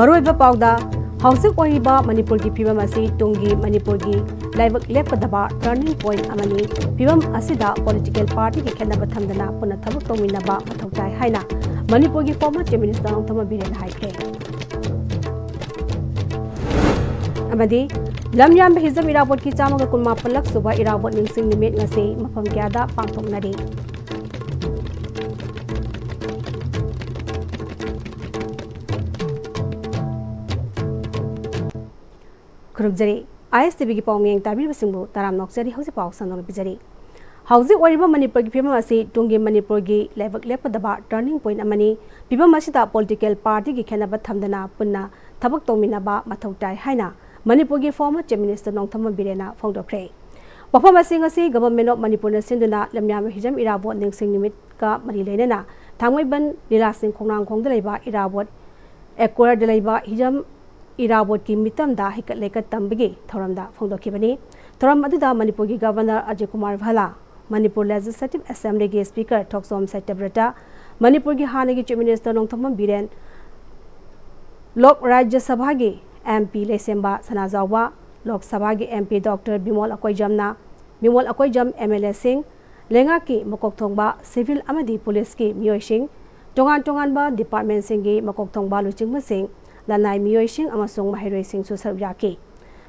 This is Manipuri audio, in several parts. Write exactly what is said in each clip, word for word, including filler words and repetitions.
ꯑꯔꯣꯏꯕ ꯄꯥꯎꯗ, ꯍꯧꯖꯤꯛ ꯑꯣꯏꯔꯤꯕ ꯃꯅꯤꯄꯨꯔꯒꯤ ꯐꯤꯕꯝ ꯑꯁꯤ ꯇꯨꯡꯒꯤ ꯃꯅꯤꯄꯨꯔꯒꯤ ꯂꯥꯏꯕꯛ ꯂꯦꯞꯀꯗꯕ turning point ꯑꯃꯅꯤ꯫ ꯐꯤꯕꯝ ꯑꯁꯤꯗ political partyꯒꯤ ꯈꯦꯠꯅꯕ ꯊꯝꯗꯅ ꯄꯨꯟꯅ ꯊꯕꯛ ꯇꯧꯃꯤꯟꯅꯕ ꯃꯊꯧ ꯇꯥꯏ ꯍꯥꯏꯅ ꯃꯅꯤꯄꯨꯔꯒꯤ former Chief Minister ꯅꯣꯡꯊꯣꯝꯕꯝ ꯕꯤꯔꯦꯟꯅ ꯍꯥꯏꯈ꯭ꯔꯦ꯫ ꯑꯃꯗꯤ ꯂꯝꯌꯥꯟꯕ ꯍꯤꯖꯝ ꯏꯔꯥꯕꯣꯠꯀꯤ ꯆꯥꯝꯃꯒ ꯀꯨꯟꯃꯥꯄꯜꯂꯛ ꯁꯨꯕ ꯏꯔꯥꯕꯣꯠ ꯅꯤꯡꯁꯤꯡ ꯅꯨꯃꯤꯠ ꯉꯁꯤ ꯃꯐꯝ ꯀꯌꯥꯗ ꯄꯥꯡꯊꯣꯛꯅꯔꯤ꯫ ꯈꯨꯔꯨꯝꯖꯔꯤ꯫ ISTVꯒꯤ ꯄꯥꯎꯃꯤ ꯇꯥꯕꯤꯔꯤꯕꯁꯤꯡꯕꯨ ꯇꯔꯥꯝꯅ ꯑꯣꯛꯆꯔꯤ꯫ ꯍꯧꯖꯤꯛ ꯄꯥꯎ ꯁꯟꯗꯣꯛꯅ ꯄꯤꯖꯔꯤ꯫ ꯍꯧꯖꯤꯛ ꯑꯣꯏꯔꯤꯕ ꯃꯅꯤꯄꯨꯔꯒꯤ ꯐꯤꯕꯝ ꯑꯁꯤ ꯇꯨꯡꯒꯤ ꯃꯅꯤꯄꯨꯔꯒꯤ ꯂꯥꯏꯕꯛ ꯂꯦꯞꯀꯗꯕ turning point ꯑꯃꯅꯤ꯫ ꯐꯤꯕꯝ ꯑꯁꯤꯗ political partyꯒꯤ ꯈꯦꯠꯅꯕ ꯊꯝꯗꯅ ꯄꯨꯟꯅ ꯊꯕꯛ ꯇꯧꯃꯤꯟꯅꯕ ꯃꯊꯧ ꯇꯥꯏ ꯍꯥꯏꯅ ꯃꯅꯤꯄꯨꯔꯒꯤ former Chief Minister ꯅꯣꯡꯊꯣꯝꯕꯝ ꯕꯤꯔꯦꯟꯅ ꯐꯣꯡꯗꯣꯛꯈ꯭ꯔꯦ꯫ ꯋꯥꯐꯝ ꯑꯁꯤ ꯉꯁꯤ Government of ꯃꯅꯤꯄꯨꯔꯅ ꯁꯤꯟꯗꯨꯅ ꯂꯝꯌꯥꯟꯕ ꯍꯤꯖꯝ ꯏꯔꯥꯕꯣꯠ ꯅꯤꯡꯁꯤꯡ ꯅꯨꯃꯤꯠꯀ ꯃꯔꯤ ꯂꯩꯅꯅ ꯊꯥꯡꯃꯩꯕꯟ ꯂꯤꯂꯥꯁꯤꯡ ꯈꯣꯡꯅꯥꯡꯈꯣꯡꯗ ꯂꯩꯕ ꯏꯔꯥꯕꯣꯠ acquaintꯗ ꯂꯩꯕ ꯍꯤꯖꯝ ꯏꯔꯥꯕꯣꯠꯀꯤ ꯃꯤꯇꯝꯗ ꯍꯩꯀꯠ ꯂꯩꯀꯠ ꯇꯝꯕꯒꯤ ꯊꯧꯔꯝꯗ ꯐꯣꯡꯗꯣꯛꯈꯤꯕꯅꯤ꯫ ꯊꯧꯔꯝ ꯑꯗꯨꯗ ꯃꯅꯤꯄꯨꯔꯒꯤ Governor Ajay Kumar ꯚꯜꯂꯥ, Manipur Legislative Assemblyꯒꯤ Speaker ꯊꯣꯛꯆꯣꯝ ꯁꯇ꯭ꯌꯕ꯭ꯔꯇ, ꯃꯅꯤꯄꯨꯔꯒꯤ ꯍꯥꯟꯅꯒꯤ Chief Minister ꯅꯣꯡꯊꯣꯝꯕꯝ ꯕꯤꯔꯦꯟ, ꯂꯣꯛ ꯔꯥꯖ꯭ꯌ ꯁꯚꯥꯒꯤ MP ꯂꯩꯁꯦꯝꯕ ꯁꯅꯥꯖꯥꯎꯕ, ꯂꯣꯛ ꯁꯚꯥꯒꯤ MP Doctor ꯕꯤꯃꯣꯜ ꯑꯀꯣꯏꯖꯝꯅ, ꯕꯤꯃꯣꯜ ꯑꯀꯣꯏꯖꯝ, MLAꯁꯤꯡ, ꯂꯩꯉꯥꯛꯀꯤ ꯃꯀꯣꯛ ꯊꯣꯡꯕ, civil ꯑꯃꯗꯤ policeꯀꯤ ꯃꯤꯑꯣꯏꯁꯤꯡ, ꯇꯣꯉꯥꯟ ꯇꯣꯉꯥꯟꯕ departmentꯁꯤꯡꯒꯤ ꯃꯀꯣꯛ ꯊꯣꯡꯕ ꯂꯨꯆꯤꯡꯕꯁꯤꯡ, ꯂꯅꯥꯏ ꯃꯤꯑꯣꯏꯁꯤꯡ ꯑꯃꯁꯨꯡ ꯃꯍꯩꯔꯣꯏꯁꯤꯡꯁꯨ ꯁꯔꯨꯛ ꯌꯥꯈꯤ꯫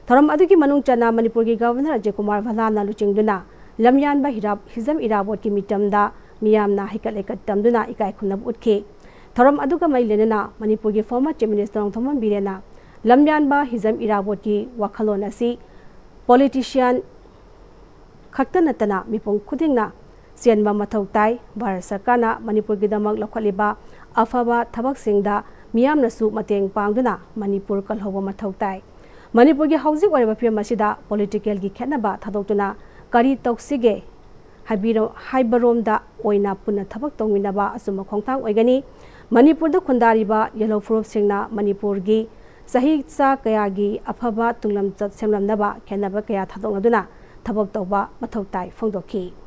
ꯊꯧꯔꯝ ꯑꯗꯨꯒꯤ ꯃꯅꯨꯡ ꯆꯟꯅ ꯃꯅꯤꯄꯨꯔꯒꯤ Governor ꯑꯖꯌ ꯀꯨꯃꯥꯔ ꯚꯜꯂꯥꯅ ꯂꯨꯆꯤꯡꯗꯨꯅ ꯂꯝꯌꯥꯟꯕ ꯍꯤꯔꯥ-, ꯍꯤꯖꯝ ꯏꯔꯥꯕꯣꯠꯀꯤ ꯃꯤꯇꯝꯗ ꯃꯤꯌꯥꯝꯅ ꯍꯩꯀꯠ ꯂꯩꯀꯠ ꯇꯝꯗꯨꯅ ꯏꯀꯥꯏ ꯈꯨꯝꯅꯕ ꯎꯠꯈꯤ꯫ ꯊꯧꯔꯝ ꯑꯗꯨꯒ ꯃꯔꯤ ꯂꯩꯅꯅ ꯃꯅꯤꯄꯨꯔꯒꯤ former Chief Minister ꯅꯣꯡꯊꯣꯝꯕꯝ ꯕꯤꯔꯦꯟꯅ ꯂꯝꯌꯥꯟꯕ ꯍꯤꯖꯝ ꯏꯔꯥꯕꯣꯠꯀꯤ ꯋꯥꯈꯜꯂꯣꯟ ꯑꯁꯤ politician ꯈꯛꯇ ꯅꯠꯇꯅ ꯃꯤꯄꯨꯝ ꯈꯨꯗꯤꯡꯅ ꯆꯦꯟꯕ ꯃꯊꯧ ꯇꯥꯏ꯫ ꯚꯥꯔꯠ ꯁꯔꯀꯥꯔꯅ ꯃꯅꯤꯄꯨꯔꯒꯤꯗꯃꯛ ꯂꯧꯈꯠꯂꯤꯕ ꯑꯐꯕ ꯊꯕꯛꯁꯤꯡꯗ ꯃꯤꯌꯥꯝꯅꯁꯨ ꯃꯇꯦꯡ ꯄꯥꯡꯗꯨꯅ ꯃꯅꯤꯄꯨꯔ ꯀꯜꯍꯧꯕ ꯃꯊꯧ ꯇꯥꯏ꯫ ꯃꯅꯤꯄꯨꯔꯒꯤ ꯍꯧꯖꯤꯛ ꯑꯣꯏꯔꯤꯕ ꯐꯤꯕꯝ ꯑꯁꯤꯗ politicalꯒꯤ ꯈꯦꯠꯅꯕ ꯊꯥꯗꯣꯛꯇꯨꯅ ꯀꯔꯤ ꯇꯧꯁꯤꯒꯦ ꯍꯥꯏꯕꯤꯔꯣ-, ꯍꯥꯏꯕꯔꯣꯝꯗ ꯑꯣꯏꯅ ꯄꯨꯟꯅ ꯊꯕꯛ ꯇꯧꯃꯤꯟꯅꯕ ꯑꯆꯨꯝꯕ ꯈꯣꯡꯊꯥꯡ ꯑꯣꯏꯒꯅꯤ꯫ ꯃꯅꯤꯄꯨꯔꯗ ꯈꯨꯟꯗꯥꯔꯤꯕ ꯌꯦꯜꯍꯧ ꯐꯨꯔꯨꯞꯁꯤꯡꯅ ꯃꯅꯤꯄꯨꯔꯒꯤ ꯆꯍꯤ ꯆꯥ ꯀꯌꯥꯒꯤ ꯑꯐꯕ ꯇꯨꯡꯂꯝꯆꯠ ꯁꯦꯝꯂꯝꯅꯕ ꯈꯦꯠꯅꯕ ꯀꯌꯥ ꯊꯥꯗꯣꯛꯅꯗꯨꯅ ꯊꯕꯛ ꯇꯧꯕ ꯃꯊꯧ ꯇꯥꯏ ꯐꯣꯡꯗꯣꯛꯈꯤ꯫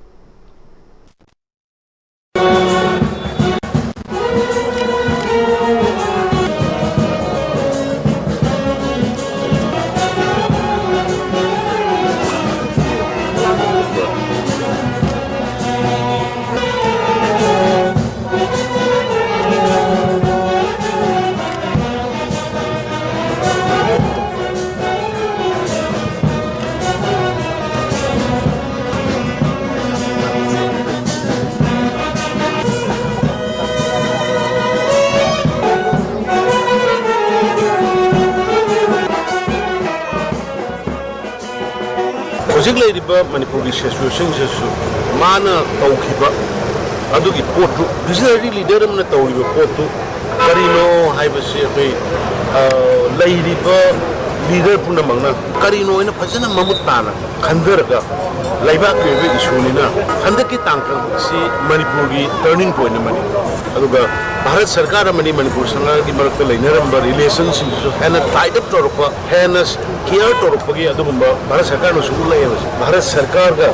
ꯍꯧꯖꯤꯛ ꯂꯩꯔꯤꯕ ꯃꯅꯤꯄꯨꯔꯒꯤ ꯁꯤꯆꯨꯋꯦꯁꯟꯁꯤꯁꯨ ꯃꯥꯅ ꯇꯧꯈꯤꯕ ꯑꯗꯨꯒꯤ ꯄꯣꯠꯇꯨ, ꯚꯤꯖꯅꯔꯤ ꯂꯤꯗꯔ ꯑꯃꯅ ꯇꯧꯔꯤꯕ ꯄꯣꯠꯇꯨ ꯀꯔꯤꯅꯣ ꯍꯥꯏꯕꯁꯤ ꯑꯩꯈꯣꯏ, ꯑ, ꯂꯩꯔꯤꯕ ꯂꯤꯗꯔ ꯄꯨꯝꯅꯃꯛꯅ ꯀꯔꯤꯅꯣ ꯍꯥꯏꯅ ꯐꯖꯅ ꯃꯃꯨꯠ ꯇꯥꯅ ꯈꯟꯊꯔꯒ, ꯂꯩꯕꯥꯛꯀꯤ ꯑꯣꯏꯕ ꯏꯁꯨꯅꯤꯅ ꯍꯟꯗꯛꯀꯤ ꯇꯥꯡꯀꯛꯁꯤ ꯃꯅꯤꯄꯨꯔꯒꯤ ꯇꯔꯅꯤꯡ ꯄꯣꯏꯟ ꯑꯃꯅꯤ꯫ ꯑꯗꯨꯒ ꯚꯥꯔꯠ ꯁꯔꯀꯥꯔ ꯑꯃꯗꯤ ꯃꯅꯤꯄꯨꯔ ꯁꯔꯀꯥꯔꯒꯤ ꯃꯔꯛꯇ ꯂꯩꯅꯔꯝꯕ ꯔꯤꯂꯦꯁꯟꯁꯤꯡꯁꯤꯁꯨ ꯍꯦꯟꯅ ꯇꯥꯏꯠ ꯑꯞ ꯇꯧꯔꯛꯄ, ꯍꯦꯟꯅ ꯀꯤꯌꯔ ꯇꯧꯔꯛꯄꯒꯤ ꯑꯗꯨꯒꯨꯝꯕ ꯚꯥꯔꯠ ꯁꯔꯀꯥꯔꯅꯁꯨ ꯎꯠꯂꯛꯑꯦꯕ꯫ ꯚꯥꯔꯠ ꯁꯔꯀꯥꯔꯒ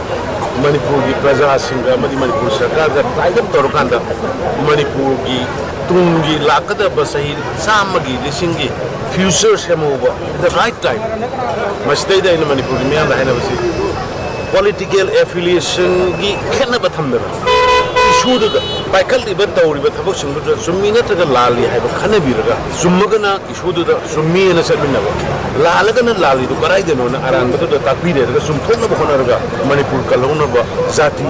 ꯃꯅꯤꯄꯨꯔꯒꯤ ꯄ꯭ꯔꯖꯥꯁꯤꯡꯒ ꯑꯃꯗꯤ ꯃꯅꯤꯄꯨꯔ ꯁꯔꯀꯥꯔꯒ ꯇꯥꯏꯠ ꯑꯞ ꯇꯧꯔꯀꯥꯟꯗ ꯃꯅꯤꯄꯨꯔꯒꯤ ꯇꯨꯡꯒꯤ ꯂꯥꯛꯀꯗꯕ ꯆꯍꯤ ꯆꯥꯝꯃꯒꯤ, ꯂꯤꯁꯤꯡꯒꯤ ꯐ꯭ꯌꯨꯆꯔ ꯁꯦꯝꯍꯧꯕ the right time꯫ ꯃꯁꯤꯗꯩꯗ ꯑꯩꯅ ꯃꯅꯤꯄꯨꯔꯒꯤ ꯃꯤꯌꯥꯝꯗ ꯍꯥꯏꯅꯕꯁꯤ, ꯄꯣꯂꯤꯇꯤꯀꯦꯜ ꯑꯦꯐꯤꯂꯤꯌꯦꯁꯟꯒꯤ ꯈꯦꯠꯅꯕ ꯊꯝꯗꯅ ꯏꯁꯨꯗꯨꯗ, ꯄꯥꯏꯈꯠꯂꯤꯕ ꯇꯧꯔꯤꯕ ꯊꯕꯛꯁꯤꯡꯗꯨꯗ ꯆꯨꯝꯃꯤ ꯅꯠꯇ꯭ꯔꯒ ꯂꯥꯜꯂꯤ ꯍꯥꯏꯕ ꯈꯟꯅꯕꯤꯔꯒ, ꯆꯨꯝꯃꯒꯅ ꯏꯁꯨꯗꯨꯗ ꯆꯨꯝꯃꯤꯅ ꯆꯠꯃꯤꯟꯅꯕ, ꯂꯥꯜꯂꯒꯅ ꯂꯥꯜꯂꯤꯗꯨ ꯀꯗꯥꯏꯗꯅꯣꯅ ꯑꯔꯥꯟꯕꯗꯨꯗ ꯇꯥꯛꯄꯤꯔꯦꯔꯒ ꯆꯨꯝꯊꯣꯛꯅꯕ ꯍꯣꯠꯅꯔꯒ ꯃꯅꯤꯄꯨꯔ ꯀꯜꯍꯧꯅꯕ, ꯖꯥꯇꯤ,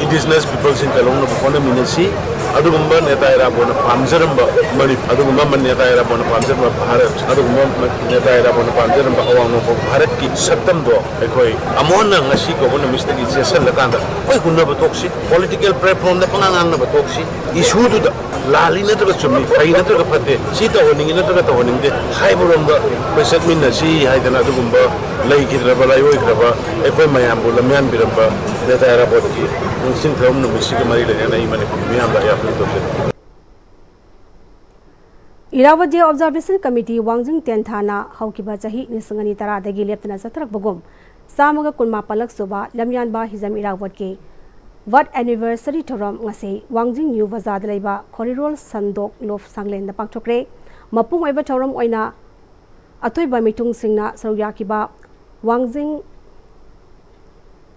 ꯏꯟꯗꯤꯖꯤꯅꯁ ꯄꯤꯄꯜꯁꯤꯡ ꯀꯜꯍꯧꯅꯕ ꯍꯣꯠꯅꯃꯤꯟꯅꯁꯤ꯫ ꯑꯗꯨꯒꯨꯝꯕ ꯅꯦꯇꯥ ꯏꯔꯥꯕꯣꯠꯅ ꯄꯥꯝꯖꯔꯝꯕ ꯃꯅꯤ-, ꯑꯗꯨꯒꯨꯝꯕ ꯅꯦꯇꯥ ꯏꯔꯥꯕꯣꯠꯅ ꯄꯥꯝꯖꯔꯝꯕ ꯚꯥꯔꯠ, ꯑꯗꯨꯒꯨꯝꯕ ꯅꯦꯇꯥ ꯏꯔꯥꯕꯣꯠꯅ ꯄꯥꯝꯖꯔꯝꯕ ꯑꯋꯥꯡ ꯅꯣꯡꯄꯣꯛ ꯚꯥꯔꯠꯀꯤ ꯁꯛꯇꯝꯗꯣ ꯑꯩꯈꯣꯏ ꯑꯃꯨꯛ ꯍꯟꯅ ꯉꯁꯤ ꯀꯧꯕ ꯅꯨꯃꯤꯠꯁꯤꯗꯒꯤ ꯆꯦꯠꯁꯤꯜꯂꯀꯥꯟꯗ ꯑꯩꯈꯣꯏ ꯍꯨꯟꯅꯕ ꯊꯣꯛꯁꯤ꯫ ꯄꯣꯂꯤꯇꯤꯀꯦꯜ ꯄ꯭ꯂꯦꯠꯐꯣꯝꯗ ꯄꯉꯥꯡ ꯉꯥꯡꯅꯕ ꯊꯣꯛꯁꯤ꯫ ꯏꯁꯨꯗꯨꯗ ꯂꯥꯜꯂꯤ ꯅꯠꯇ꯭ꯔꯒ ꯆꯨꯝꯃꯤ, ꯐꯩ ꯅꯠꯇ꯭ꯔꯒ ꯐꯠꯇꯦ, ꯁꯤ ꯇꯧꯍꯟꯅꯤꯡꯉꯤ ꯅꯠꯇ꯭ꯔꯒ ꯇꯧꯍꯟꯅꯤꯡꯗꯦ ꯍꯥꯏꯕꯔꯣꯝꯗ ꯑꯩꯈꯣꯏ ꯆꯠꯃꯤꯟꯅꯁꯤ ꯍꯥꯏꯗꯅ ꯑꯗꯨꯒꯨꯝꯕ ꯂꯩꯈꯤꯗ꯭ꯔꯕ, ꯂꯩꯔꯣꯏꯗ꯭ꯔꯕ ꯑꯩꯈꯣꯏ ꯃꯌꯥꯝꯕꯨ ꯂꯝꯌꯥꯟꯕꯤꯔꯝꯕ ꯅꯦꯇꯥ ꯏꯔꯥꯕꯣꯠꯀꯤ ꯅꯤꯡꯁꯤꯡ ꯊꯧꯔꯝ ꯅꯨꯃꯤꯠꯁꯤꯒ ꯃꯔꯤ ꯂꯩꯅꯅ ꯑꯩ ꯃꯅꯤꯄꯨꯔꯒꯤ ꯃꯤꯌꯥꯝꯗ ꯑꯌꯥ ꯐꯣꯡꯗꯣꯛꯆꯔꯤ꯫ Irrawaddy Observation Committee ꯋꯥꯡꯖꯤꯡ ꯇꯦꯟꯊꯥꯅ ꯍꯧꯈꯤꯕ ꯆꯍꯤ ꯂꯤꯁꯤꯡ ꯑꯅꯤ ꯇꯔꯥꯗꯒꯤ ꯂꯦꯞꯇꯅ ꯆꯠꯊꯔꯛꯄꯒꯨꯝ ꯆꯥꯝꯃꯒ ꯀꯨꯟꯃꯥꯄꯜꯂꯛ ꯁꯨꯕ ꯂꯝꯌꯥꯟꯕ ꯍꯤꯖꯝ ꯏꯔꯥꯕꯣꯠꯀꯤ ꯕꯥꯔꯊ ꯑꯦꯅꯤꯚꯔꯁꯔꯤ ꯊꯧꯔꯝ ꯉꯁꯤ ꯋꯥꯡꯖꯤꯡ ꯅ꯭ꯌꯨ ꯕꯖꯥꯔꯗ ꯂꯩꯕ ꯈꯣꯔꯤꯔꯣꯜ ꯁꯟꯗꯣꯛ ꯂꯣꯐ ꯁꯪꯂꯦꯟꯗ ꯄꯥꯡꯊꯣꯛꯈ꯭ꯔꯦ꯫ ꯃꯄꯨꯡ ꯑꯣꯏꯕ ꯊꯧꯔꯝ ꯑꯣꯏꯅ ꯑꯊꯣꯏꯕ ꯃꯤꯊꯨꯡꯁꯤꯡꯅ ꯁꯔꯨꯛ ꯌꯥꯈꯤꯕ ꯋꯥꯡꯖꯤꯡ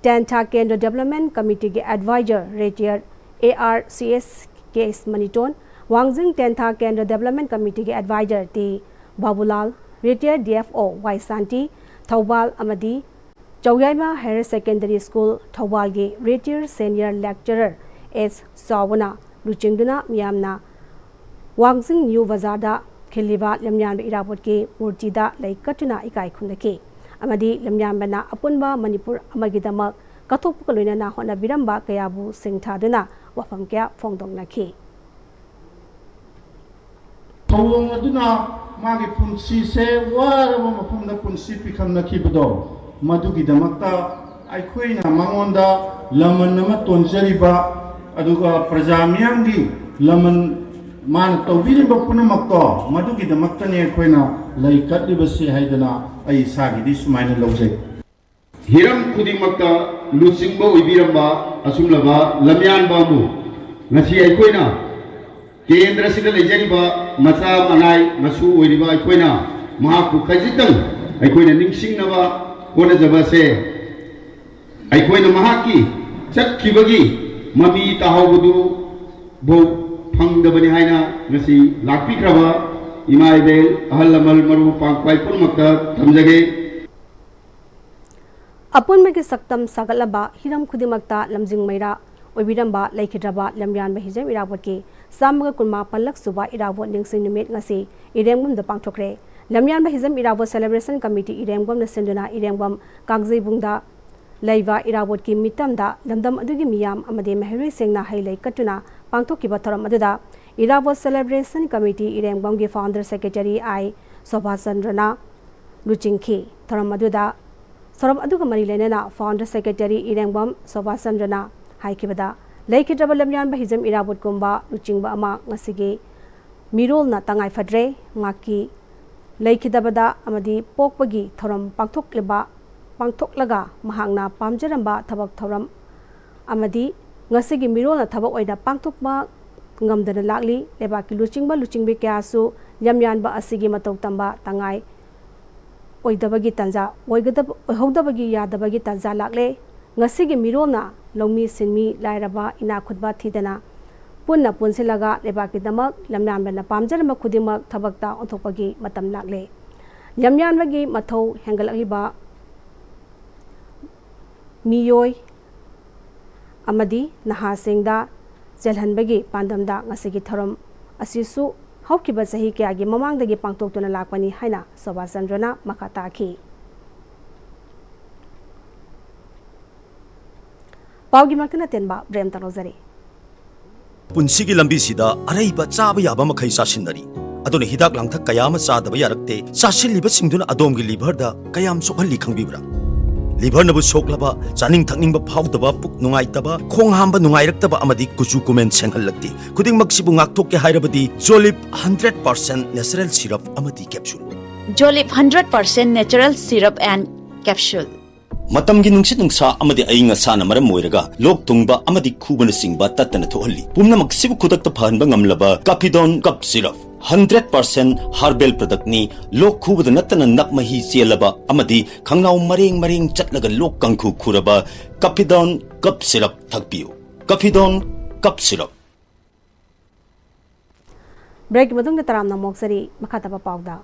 ꯇꯦꯟꯊꯥ ꯀꯦꯟꯗ꯭ꯔ ꯗꯦꯕꯂꯞꯃꯦꯟ ꯀꯃꯤꯇꯤꯒꯤ adviser retired A R C S K S Maniton, Wangjing Tentha ꯀꯦꯟꯗ꯭ꯔ ꯗꯦꯕꯂꯞꯃꯦꯟ ꯀꯃꯤꯇꯤꯒꯤ adviser T Babulal, retired D F O Y Shanti, Thoubal ꯑꯃꯗꯤ ꯆꯧꯌꯥꯏꯃ ꯍꯥꯌꯔ ꯁꯦꯀꯦꯟꯗꯔꯤ ꯁ꯭ꯀꯨꯜ ꯊꯧꯕꯥꯜꯒꯤ ꯔꯤꯇꯥꯌꯔ ꯁꯦꯅꯤꯌꯔ ꯂꯦꯛꯆꯔꯔ ꯑꯦꯁ ꯆꯥꯎꯕꯅ ꯂꯨꯆꯤꯡꯗꯨꯅ ꯃꯤꯌꯥꯝꯅ ꯋꯥꯡꯖꯤꯡ ꯅ꯭ꯌꯨ ꯕꯖꯥꯔꯗ ꯈꯤꯜꯂꯤꯕ ꯂꯝꯌꯥꯟꯕ ꯏꯔꯥꯕꯣꯠꯀꯤ ꯃꯨꯔꯇꯤꯗ ꯂꯩ ꯀꯠꯇꯨꯅ ꯏꯀꯥꯏ ꯈꯨꯝꯅꯈꯤ꯫ ꯑꯃꯗꯤ ꯂꯝꯌꯥꯟꯕꯅ ꯑꯄꯨꯟꯕ ꯃꯅꯤꯄꯨꯔ ꯑꯃꯒꯤꯗꯃꯛ ꯀꯠꯊꯣꯛꯄꯒ ꯂꯣꯏꯅꯅ ꯍꯣꯠꯅꯕꯤꯔꯝꯕ ꯀꯌꯥꯕꯨ ꯁꯤꯡꯊꯥꯗꯨꯅ ꯋꯥꯐꯝ ꯀꯌꯥ ꯐꯣꯡꯗꯣꯛꯅꯈꯤ꯫ ꯊꯧꯑꯣꯡ ꯑꯗꯨꯅ ꯃꯥꯒꯤ ꯄꯨꯟꯁꯤꯁꯦ ꯋꯥꯔꯕ ꯃꯐꯝꯗ ꯄꯨꯟꯁꯤ ꯄꯤꯈꯝꯅꯈꯤꯕꯗꯣ, ꯃꯗꯨꯒꯤꯗꯃꯛꯇ ꯑꯩꯈꯣꯏꯅ ꯃꯉꯣꯟꯗ ꯂꯃꯟ ꯑꯃ ꯇꯣꯟꯖꯔꯤꯕ, ꯑꯗꯨꯒ ꯄ꯭ꯔꯖꯥ ꯃꯤꯌꯥꯝꯒꯤ ꯂꯃꯟ ꯃꯥꯅ ꯇꯧꯕꯤꯔꯤꯕ ꯄꯨꯝꯅꯃꯛꯇꯣ, ꯃꯗꯨꯒꯤꯗꯃꯛꯇꯅꯤ ꯑꯩꯈꯣꯏꯅ ꯂꯩ ꯀꯠꯂꯤꯕꯁꯤ ꯍꯥꯏꯗꯅ ꯑꯩ ꯏꯁꯥꯒꯤꯗꯤ ꯁꯨꯃꯥꯏꯅ ꯂꯧꯖꯩ꯫ ꯍꯤꯔꯝ ꯈꯨꯗꯤꯡꯃꯛꯇ ꯂꯨꯆꯤꯡꯕ ꯑꯣꯏꯕꯤꯔꯝꯕ ꯑꯁꯨꯝꯂꯕ ꯂꯝꯌꯥꯟꯕ ꯑꯃꯕꯨ ꯉꯁꯤ ꯑꯩꯈꯣꯏꯅ ꯀꯦꯟꯗ꯭ꯔꯁꯤꯗ ꯂꯩꯖꯔꯤꯕ ꯃꯆꯥ ꯃꯅꯥꯏ ꯃꯁꯨ ꯑꯣꯏꯔꯤꯕ ꯑꯩꯈꯣꯏꯅ ꯃꯍꯥꯛꯄꯨ ꯈꯖꯤꯛꯇꯪ ꯑꯩꯈꯣꯏꯅ ꯅꯤꯡꯁꯤꯡꯅꯕ ꯍꯣꯠꯅꯖꯕ ꯑꯁꯦ, ꯑꯩꯈꯣꯏꯅ ꯃꯍꯥꯛꯀꯤ ꯆꯠꯈꯤꯕꯒꯤ ꯃꯃꯤ ꯇꯥꯍꯧꯕꯗꯨ ꯐꯥꯎ ꯐꯪꯗꯕꯅꯤ ꯍꯥꯏꯅ ꯉꯁꯤ ꯂꯥꯛꯄꯤꯈ꯭ꯔꯕ ꯏꯃꯥ ꯏꯕꯦꯜ, ꯑꯍꯜ ꯂꯃꯟ, ꯃꯔꯨꯞ ꯃꯄꯥꯡ ꯈ꯭ꯋꯥꯏ ꯄꯨꯝꯅꯃꯛꯇ ꯊꯝꯖꯒꯦ꯫ ꯑꯄꯨꯟꯕꯒꯤ ꯁꯛꯇꯝ ꯁꯥꯒꯠꯂꯕ, ꯍꯤꯔꯝ ꯈꯨꯗꯤꯡꯃꯛꯇ ꯂꯝꯖꯤꯡ ꯃꯩꯔꯥ ꯑꯣꯏꯕꯤꯔꯝꯕ ꯂꯩꯈꯤꯗ꯭ꯔꯕ ꯂꯝꯌꯥꯟꯕ ꯍꯤꯖꯝ ꯏꯔꯥꯕꯣꯠꯀꯤ ꯆꯥꯝꯃꯒ ꯀꯨꯟꯃꯥꯄꯜꯂꯛ ꯁꯨꯕ ꯏꯔꯥꯕꯣꯠ ꯅꯤꯡꯁꯤꯡ ꯅꯨꯃꯤꯠ ꯉꯁꯤ ꯏꯔꯦꯡꯕꯝꯗ ꯄꯥꯡꯊꯣꯛꯈ꯭ꯔꯦ꯫ ꯂꯝꯌꯥꯟꯕ ꯍꯤꯖꯝ ꯏꯔꯥꯕꯣꯠ celebration committee ꯏꯔꯦꯡꯕꯝꯅ ꯁꯤꯟꯗꯨꯅ ꯏꯔꯦꯡꯕꯝ ꯀꯥꯡꯖꯩꯕꯨꯡꯗ ꯂꯩꯕ ꯏꯔꯥꯕꯣꯠꯀꯤ ꯃꯤꯇꯝꯗ ꯂꯝꯗꯝ ꯑꯗꯨꯒꯤ ꯃꯤꯌꯥꯝ ꯑꯃꯗꯤ ꯃꯍꯩꯔꯣꯏꯁꯤꯡꯅ ꯍꯩ ꯂꯩ ꯀꯠꯇꯨꯅ ꯄꯥꯡꯊꯣꯛꯈꯤꯕ ꯊꯧꯔꯝ ꯑꯗꯨꯗ ꯏꯔꯥꯕꯣꯠ celebration committee ꯏꯔꯦꯡꯕꯝꯒꯤ founder secretary ꯑꯥꯏ ꯁꯣꯚꯥꯆꯟꯗ꯭ꯔꯅ ꯂꯨꯆꯤꯡꯈꯤ꯫ ꯊꯧꯔꯝ ꯑꯗꯨꯗ, ꯊꯧꯔꯝ ꯑꯗꯨꯒ ꯃꯔꯤ ꯂꯩꯅꯅ founder secretary ꯏꯔꯦꯡꯕꯝ ꯁꯣꯚꯥꯆꯟꯗ꯭ꯔꯅ ꯍꯥꯏꯈꯤꯕꯗ, ꯂꯩꯈꯤꯗ꯭ꯔꯕ ꯂꯝꯌꯥꯟꯕ ꯍꯤꯖꯝ ꯏꯔꯥꯕꯣꯠꯀꯨꯝꯕ ꯂꯨꯆꯤꯡꯕ ꯑꯃ ꯉꯁꯤꯒꯤ ꯃꯤꯔꯣꯜꯅ ꯇꯉꯥꯏ ꯐꯗ꯭ꯔꯦ꯫ ꯃꯍꯥꯛꯀꯤ ꯂꯩꯈꯤꯗꯕꯗ ꯑꯃꯗꯤ ꯄꯣꯛꯄꯒꯤ ꯊꯧꯔꯝ ꯄꯥꯡꯊꯣꯛꯂꯤꯕ, ꯄꯥꯡꯊꯣꯛꯂꯒ ꯃꯍꯥꯛꯅ ꯄꯥꯝꯖꯔꯝꯕ ꯊꯕꯛ ꯊꯧꯔꯝ ꯑꯃꯗꯤ ꯉꯁꯤꯒꯤ ꯃꯤꯔꯣꯜꯅ ꯊꯕꯛ ꯑꯣꯏꯅ ꯄꯥꯡꯊꯣꯛꯄ ꯉꯝꯗꯅ ꯂꯥꯛꯂꯤ꯫ ꯂꯩꯕꯥꯛꯀꯤ ꯂꯨꯆꯤꯡꯕ ꯂꯨꯆꯤꯡꯕꯤ ꯀꯌꯥꯁꯨ ꯂꯝꯌꯥꯟꯕ ꯑꯁꯤꯒꯤ ꯃꯇꯧ ꯇꯝꯕ ꯇꯉꯥꯏ ꯑꯣꯏꯗꯕꯒꯤ ꯇꯥꯟꯖꯥ, ꯑꯣꯏꯒꯗꯕ, ꯑꯣꯏꯍꯧꯗꯕꯒꯤ ꯌꯥꯗꯕꯒꯤ ꯇꯥꯟꯖꯥ ꯂꯥꯛꯂꯦ꯫ ꯉꯁꯤꯒꯤ ꯃꯤꯔꯣꯜꯅ ꯂꯧꯃꯤ ꯁꯤꯟꯃꯤ, ꯂꯥꯏꯔꯕ, ꯏꯅꯥꯛ ꯈꯨꯟꯕ ꯊꯤꯗꯅ ꯄꯨꯟꯅ ꯄꯨꯟꯁꯤꯜꯂꯒ ꯂꯩꯕꯥꯛꯀꯤꯗꯃꯛ ꯂꯝꯌꯥꯟꯕꯅ ꯄꯥꯝꯖꯔꯝꯕ ꯈꯨꯗꯤꯡꯃꯛ ꯊꯕꯛꯇ ꯑꯣꯟꯊꯣꯛꯄꯒꯤ ꯃꯇꯝ ꯂꯥꯛꯂꯦ꯫ ꯂꯝꯌꯥꯟꯕꯒꯤ ꯃꯊꯧ ꯍꯦꯟꯒꯠꯂꯛꯂꯤꯕ ꯃꯤꯑꯣꯏ ꯑꯃꯗꯤ ꯅꯍꯥꯁꯤꯡꯗ ꯆꯦꯜꯍꯟꯕꯒꯤ ꯄꯥꯟꯗꯝꯗ ꯉꯁꯤꯒꯤ ꯊꯧꯔꯝ ꯑꯁꯤꯁꯨ ꯍꯧꯈꯤꯕ ꯆꯍꯤ ꯀꯌꯥꯒꯤ ꯃꯃꯥꯡꯗꯒꯤ ꯄꯥꯡꯊꯣꯛꯇꯨꯅ ꯂꯥꯛꯄꯅꯤ ꯍꯥꯏꯅ ꯁꯣꯚꯥꯆꯟꯗ꯭ꯔꯅ ꯃꯈꯥ ꯇꯥꯈꯤ꯫ ꯄꯥꯎꯒꯤ ꯃꯛꯇꯅ ꯇꯦꯟꯕ ꯕ꯭ꯔꯦꯝ ꯇꯧꯖꯔꯤ꯫ ꯄꯨꯟꯁꯤꯒꯤ ꯂꯝꯕꯤꯁꯤꯗ ꯑꯔꯩꯕ ꯆꯥꯕ ꯌꯥꯕ ꯃꯈꯩ ꯆꯥꯁꯤꯟꯅꯔꯤ꯫ ꯑꯗꯨꯅ ꯍꯤꯗꯥꯛ ꯂꯥꯡꯊꯛ ꯀꯌꯥ ꯑꯃ ꯆꯥꯗꯕ ꯌꯥꯔꯛꯇꯦ꯫ ꯆꯥꯁꯤꯜꯂꯤꯕꯁꯤꯡꯗꯨꯅ ꯑꯗꯣꯝꯒꯤ ꯂꯤꯚꯔꯗ ꯀꯌꯥꯝ ꯁꯣꯛꯍꯜꯂꯤ ꯈꯪꯕꯤꯕ꯭ꯔꯥ? ꯂꯤꯚꯔꯅꯕꯨ ꯁꯣꯛꯂꯕ, ꯆꯥꯅꯤꯡ ꯊꯛꯅꯤꯡꯕ ꯐꯥꯎꯗꯕ, ꯄꯨꯛ ꯅꯨꯡꯉꯥꯏꯇꯕ, ꯈꯣꯡ ꯍꯥꯝꯕ ꯅꯨꯡꯉꯥꯏꯔꯛꯇꯕ ꯑꯃꯗꯤ ꯀꯨꯆꯨ ꯀꯨꯃꯦꯟ ꯁꯦꯡꯍꯜꯂꯛꯇꯦ꯫ ꯈꯨꯗꯤꯡꯃꯛꯁꯤꯕꯨ ꯉꯥꯛꯊꯣꯛꯀꯦ ꯍꯥꯏꯔꯕꯗꯤ Jolib hundred percent natural syrup ꯑꯃꯗꯤ capsule꯫ Jolib hundred percent natural syrup and capsule꯫ ꯃꯇꯝꯒꯤ ꯅꯨꯡꯁꯤꯠ ꯅꯨꯡꯁꯥ ꯑꯃꯗꯤ ꯑꯏꯪ ꯑꯁꯥꯅ ꯃꯔꯝ ꯑꯣꯏꯔꯒ ꯂꯣꯛ ꯊꯨꯡꯕ ꯑꯃꯗꯤ ꯈꯨꯕꯅꯆꯤꯡꯕ ꯇꯠꯇꯅ ꯊꯣꯛꯍꯜꯂꯤ꯫ ꯄꯨꯝꯅꯃꯛꯁꯤꯕꯨ ꯈꯨꯗꯛꯇ ꯐꯍꯟꯕ ꯉꯝꯂꯕ Capidon Cup Syrup, hundred percent herbal product ꯅꯤ꯫ ꯂꯣꯛ ꯈꯨꯕꯗ ꯅꯠꯇꯅ ꯅꯞ ꯃꯍꯤ ꯆꯦꯜꯂꯕ ꯑꯃꯗꯤ ꯈꯪꯅꯥꯎ ꯃꯔꯦꯡ ꯃꯔꯦꯡ ꯆꯠꯂꯒ ꯂꯣꯛ ꯀꯥꯡꯈꯨ ꯈꯨꯔꯕ Capidon Cup Syrup ꯊꯛꯄꯤꯌꯨ꯫ Capidon Cup Syrup꯫ ꯕ꯭ꯔꯦꯛꯀꯤ ꯃꯇꯨꯡꯗ ꯇꯔꯥꯝꯅ ꯑꯃꯨꯛ ꯁꯔꯤ ꯃꯈꯥ ꯇꯥꯕ ꯄꯥꯎꯗ꯫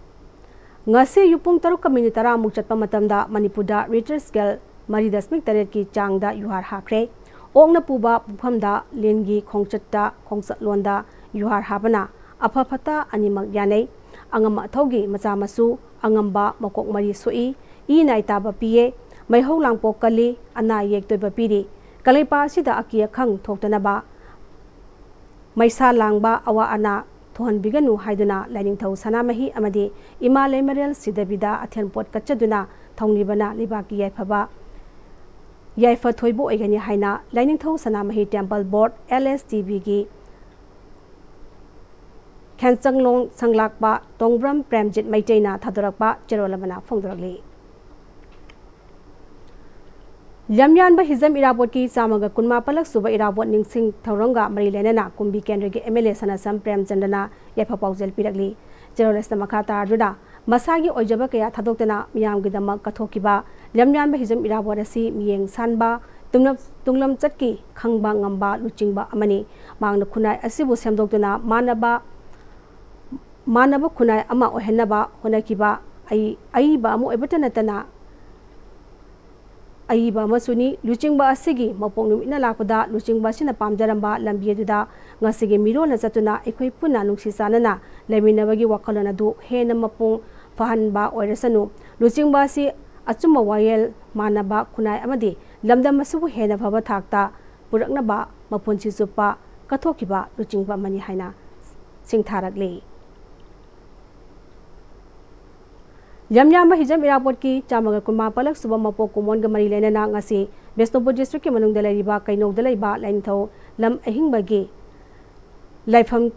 ꯉꯁꯤ ꯑꯌꯨꯛ ꯄꯨꯡ ꯇꯔꯨꯛꯀ ꯃꯤꯅꯤꯠ ꯇꯔꯥꯃꯨꯛ ꯆꯠꯄ ꯃꯇꯝꯗ ꯃꯅꯤꯄꯨꯔꯗ Richter scale ꯃꯔꯤ ꯗꯁꯃꯤꯛ ꯇꯔꯦꯠꯀꯤ ꯆꯥꯡꯗ ꯌꯨꯍꯥꯔ ꯍꯥꯈ꯭ꯔꯦ꯫ ꯑꯣꯛꯅ ꯄꯨꯕ ꯄꯣꯛꯐꯝꯗ ꯂꯤꯟꯒꯤ ꯈꯣꯡꯆꯠꯇ, ꯈꯣꯡꯆꯠꯂꯣꯟꯗ ꯌꯨꯍꯥꯔ ꯍꯥꯕꯅ ꯑꯐ ꯐꯠꯇ ꯑꯅꯤꯃꯛ ꯌꯥꯅꯩ꯫ ꯑꯉꯝ ꯑꯊꯧꯒꯤ ꯃꯆꯥ ꯃꯁꯨ, ꯑꯉꯝꯕ ꯃꯀꯣꯛ ꯃꯔꯤ ꯁꯣꯛꯏ, ꯏ ꯅꯥꯏ ꯇꯥꯕ ꯄꯤꯌꯦ, ꯃꯩꯍꯧ ꯂꯥꯡꯄꯣꯛ ꯀꯜꯂꯤ, ꯑꯅꯥ ꯑꯌꯦꯛ ꯇꯣꯏꯕ ꯄꯤꯔꯤ꯫ ꯀꯪꯂꯩꯄꯥꯛ ꯑꯁꯤꯗ ꯑꯀꯤ ꯑꯈꯪ ꯊꯣꯛꯇꯅꯕ ꯃꯩꯁꯥ ꯂꯥꯡꯕ, ꯑꯋꯥ ꯑꯅꯥ ꯊꯣꯛꯍꯟꯕꯤꯒꯅꯨ ꯍꯥꯏꯗꯨꯅ ꯂꯥꯏꯅꯤꯡꯊꯧ ꯁꯅꯥꯃꯍꯤ ꯑꯃꯗꯤ ꯏꯃꯥ ꯂꯩꯃꯔꯦꯜ ꯁꯤꯗꯕꯤꯗ ꯑꯊꯦꯟ ꯄꯣꯠ ꯀꯠꯆꯗꯨꯅ ꯊꯧꯅꯤꯕꯅ ꯂꯩꯕꯥꯛꯀꯤ ꯌꯥꯏꯐꯕ, ꯌꯥꯏꯐ ꯊꯣꯏꯕ ꯑꯣꯏꯒꯅꯤ ꯍꯥꯏꯅ ꯂꯥꯏꯅꯤꯡꯊꯧ ꯁꯅꯥꯃꯍꯤ Temple Board, L S T B ꯒꯤ ꯈꯦꯟꯆꯪꯂꯣꯡ ꯁꯪꯂꯥꯛꯄ ꯇꯣꯡꯕ꯭ꯔꯝ ꯄ꯭ꯔꯦꯝꯖꯤꯠ ꯃꯩꯇꯩꯅ ꯊꯥꯗꯣꯔꯛꯄ ꯆꯦꯔꯣꯜ ꯑꯃꯅ ꯐꯣꯡꯗꯣꯔꯛꯂꯤ꯫ ꯂꯝꯌꯥꯟꯕ ꯍꯤꯖꯝ ꯏꯔꯥꯕꯣꯠꯀꯤ ꯆꯥꯝꯃꯒ ꯀꯨꯟꯃꯥꯄꯜꯂꯛ ꯁꯨꯕ ꯏꯔꯥꯕꯣꯠ ꯅꯤꯡꯁꯤꯡ ꯊꯧꯔꯝꯒ ꯃꯔꯤ ꯂꯩꯅꯅ ꯀꯨꯝꯕꯤ ꯀꯦꯟꯗ꯭ꯔꯒꯤ M L A ꯁꯅꯥꯁꯝ ꯄ꯭ꯔꯦꯝꯆꯟꯗ꯭ꯔꯅ ꯌꯥꯏꯐ ꯄꯥꯎꯖꯦꯜ ꯄꯤꯔꯛꯂꯤ꯫ ꯆꯦꯔꯣꯜ ꯑꯁꯤꯅ ꯃꯈꯥ ꯇꯥꯔꯗꯨꯅ ꯃꯁꯥꯒꯤ ꯑꯣꯏꯖꯕ ꯀꯌꯥ ꯊꯥꯗꯣꯛꯇꯅ ꯃꯤꯌꯥꯝꯒꯤꯗꯃꯛ ꯀꯠꯊꯣꯛꯈꯤꯕ ꯂꯝꯌꯥꯟꯕ ꯍꯤꯖꯝ ꯏꯔꯥꯕꯣꯠ ꯑꯁꯤ ꯃꯤꯌꯦꯡ ꯁꯥꯟꯕ, ꯇꯨꯡꯂꯝ-, ꯇꯨꯡꯂꯝꯆꯠꯀꯤ ꯈꯪꯕ ꯉꯝꯕ ꯂꯨꯆꯤꯡꯕ ꯑꯃꯅꯤ꯫ ꯃꯍꯥꯛꯅ ꯈꯨꯟꯅꯥꯏ ꯑꯁꯤꯕꯨ ꯁꯦꯝꯗꯣꯛꯇꯨꯅ ꯃꯥꯟꯅꯕ, ꯃꯥꯟꯅꯕ ꯈꯨꯟꯅꯥꯏ ꯑꯃ ꯑꯣꯏꯍꯟꯅꯕ ꯍꯣꯠꯅꯈꯤꯕ ꯑꯏ-, ꯑꯏꯕ ꯑꯃ ꯑꯣꯏꯕꯇ ꯅꯠꯇꯅ ꯑꯏꯕ ꯑꯃꯁꯨꯅꯤ꯫ ꯂꯨꯆꯤꯡꯕ ꯑꯁꯤꯒꯤ ꯃꯄꯣꯛ ꯅꯨꯃꯤꯠꯅ ꯂꯥꯛꯄꯗ ꯂꯨꯆꯤꯡꯕ ꯑꯁꯤꯅ ꯄꯥꯝꯖꯔꯝꯕ ꯂꯝꯕꯤ ꯑꯗꯨꯗ ꯉꯁꯤꯒꯤ ꯃꯤꯔꯣꯜꯅ ꯆꯠꯇꯨꯅ ꯑꯩꯈꯣꯏ ꯄꯨꯟꯅ ꯅꯨꯡꯁꯤ ꯆꯥꯟꯅꯅ ꯂꯩꯃꯤꯟꯅꯕꯒꯤ ꯋꯥꯈꯜꯂꯣꯟ ꯑꯗꯨ ꯍꯦꯟꯅ ꯃꯄꯨꯡ ꯐꯍꯟꯕ ꯑꯣꯏꯔꯁꯅꯨ꯫ ꯂꯨꯆꯤꯡꯕ ꯑꯁꯤ ꯑꯆꯨꯝꯕ ꯋꯥꯌꯦꯜ ꯃꯥꯟꯅꯕ ꯈꯨꯟꯅꯥꯏ ꯑꯃꯗꯤ ꯂꯝꯗꯝ ꯑꯁꯤꯕꯨ ꯍꯦꯟꯅ ꯐꯕ ꯊꯥꯛꯇ ꯄꯨꯔꯛꯅꯕ ꯃꯄꯨꯟꯁꯤ ꯆꯨꯞꯄ ꯀꯠꯊꯣꯛꯈꯤꯕ ꯂꯨꯆꯤꯡꯕ ꯑꯃꯅꯤ ꯍꯥꯏꯅ ꯁꯤꯡꯊꯥꯔꯛꯂꯤ꯫ ꯂꯝꯌꯥꯝꯕ ꯍꯤꯖꯝ ꯏꯔꯥꯕꯣꯠꯀꯤ ꯆꯥꯝꯃꯒ ꯀꯨꯟꯃꯥꯄꯜꯂꯛ ꯁꯨꯕ ꯃꯄꯣꯛ ꯀꯨꯝꯑꯣꯟꯒ ꯃꯔꯤ ꯂꯩꯅꯅ ꯉꯁꯤ ꯕꯤꯁꯅꯨꯄꯨꯔ ꯗꯤꯁꯇ꯭ꯔꯤꯛꯀꯤ ꯃꯅꯨꯡꯗ ꯂꯩꯔꯤꯕ ꯀꯩꯅꯧꯗ ꯂꯩꯕ ꯂꯥꯏꯅꯤꯡꯊꯧ ꯂꯝ ꯑꯍꯤꯡꯕꯒꯤ ꯂꯥꯏꯐꯝ,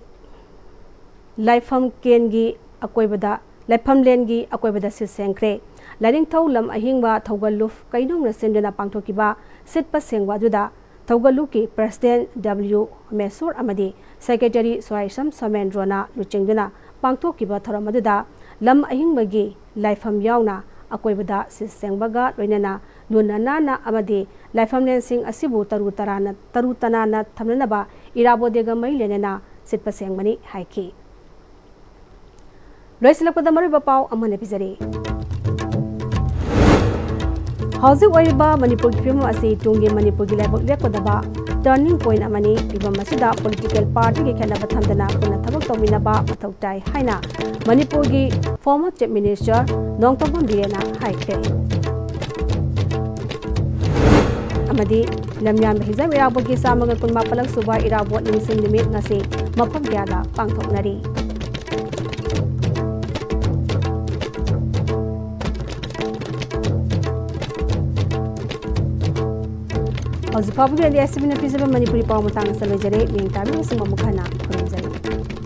ꯂꯥꯏꯐꯝ ꯀꯦꯟꯒꯤ ꯑꯀꯣꯏꯕꯗ, ꯂꯥꯏꯐꯝꯂꯦꯟꯒꯤ ꯑꯀꯣꯏꯕꯗ ꯁꯤꯠ ꯁꯦꯡꯈ꯭ꯔꯦ꯫ ꯂꯥꯏꯅꯤꯡꯊꯧ ꯂꯝ ꯑꯍꯤꯡꯕ ꯊꯧꯒꯜꯂꯨꯞ ꯀꯩꯅꯧꯅ ꯁꯤꯟꯗꯨꯅ ꯄꯥꯡꯊꯣꯛꯈꯤꯕ ꯁꯤꯠꯄ ꯁꯦꯡꯕ ꯑꯗꯨꯗ ꯊꯧꯒꯜꯂꯨꯞꯀꯤ ꯄ꯭ꯔꯁꯤꯗꯦꯟ ꯗꯕ꯭ꯂꯤꯎ ꯃꯦꯁꯣꯔ ꯑꯃꯗꯤ ꯁꯦꯀ꯭ꯔꯦꯇꯔꯤ ꯁꯣꯔꯥꯏꯁꯝ ꯁꯣꯃꯦꯟꯗ꯭ꯔꯣꯅ ꯂꯨꯆꯤꯡꯗꯨꯅ ꯄꯥꯡꯊꯣꯛꯈꯤꯕ ꯊꯧꯔꯝ ꯑꯗꯨꯗ ꯂꯝ ꯑꯍꯤꯡꯕꯒꯤ ꯂꯥꯏꯐꯝ ꯌꯥꯎꯅ ꯑꯀꯣꯏꯕꯗ ꯁꯤꯠ ꯁꯦꯡꯕꯒ ꯂꯣꯏꯅꯅ ꯂꯨꯅ ꯅꯥꯟꯅ ꯑꯃꯗꯤ ꯂꯥꯏꯐꯝꯂꯦꯟꯁꯤꯡ ꯑꯁꯤꯕꯨ ꯇꯔꯨ ꯇꯔꯥꯅ, ꯇꯔꯨ ꯇꯅꯥꯟꯅ ꯊꯝꯅꯅꯕ ꯏꯔꯥꯕꯣꯠ ꯗꯦꯒ ꯃꯔꯤ ꯂꯩꯅꯅ ꯁꯤꯠꯄ ꯁꯦꯡꯕꯅꯤ ꯍꯥꯏꯈꯤ꯫ ꯂꯣꯏꯁꯤꯜꯂꯛꯄꯗ ꯃꯔꯨꯑꯣꯏꯕ ꯄꯥꯎ ꯑꯃꯨꯛ ꯍꯟꯅ ꯄꯤꯖꯔꯤ꯫ ꯍꯧꯖꯤꯛ ꯑꯣꯏꯔꯤꯕ ꯃꯅꯤꯄꯨꯔꯒꯤ ꯐꯤꯕꯝ ꯑꯁꯤ ꯇꯨꯡꯒꯤ ꯃꯅꯤꯄꯨꯔꯒꯤ ꯂꯥꯏꯕꯛ ꯂꯦꯞꯀꯗꯕ turning point ꯑꯃꯅꯤ꯫ ꯐꯤꯕꯝ ꯑꯁꯤꯗ political partyꯒꯤ ꯈꯦꯠꯅꯕ ꯊꯝꯗꯅ ꯄꯨꯟꯅ ꯊꯕꯛ ꯇꯧꯃꯤꯟꯅꯕ ꯃꯊꯧ ꯇꯥꯏ ꯍꯥꯏꯅ ꯃꯅꯤꯄꯨꯔꯒꯤ former Chief Minister ꯅꯣꯡꯊꯣꯝꯕꯝ ꯕꯤꯔꯦꯟꯅ ꯍꯥꯏꯈ꯭ꯔꯦ꯫ ꯑꯃꯗꯤ ꯂꯝꯌꯥꯟꯕ ꯍꯤꯖꯝ ꯏꯔꯥꯕꯣꯠꯀꯤ ꯆꯥꯝꯃꯒ ꯀꯨꯟꯃꯥꯄꯜꯂꯛ ꯁꯨꯕ ꯏꯔꯥꯕꯣꯠ ꯅꯤꯡꯁꯤꯡ ꯅꯨꯃꯤꯠ ꯉꯁꯤ ꯃꯐꯝ ꯀꯌꯥꯗ ꯄꯥꯡꯊꯣꯛꯅꯔꯤ꯫ ꯍꯧꯖꯤꯛ ꯐꯥꯎꯕꯒꯤ ꯑꯣꯏꯅꯗꯤ ꯑꯦꯁ ꯁꯤ ꯕꯤꯅ ꯄꯤꯖꯕ ꯃꯅꯤꯄꯨꯔꯤ ꯄꯥꯎ ꯃꯇꯥꯡ ꯑꯁꯤꯗ ꯂꯣꯏꯖꯔꯦ꯫ ꯃꯤꯌꯦꯡ ꯇꯥꯕꯤꯕꯁꯤꯡꯕꯨ ꯑꯃꯨꯛ ꯍꯟꯅ ꯈꯨꯔꯨꯝꯖꯔꯤ꯫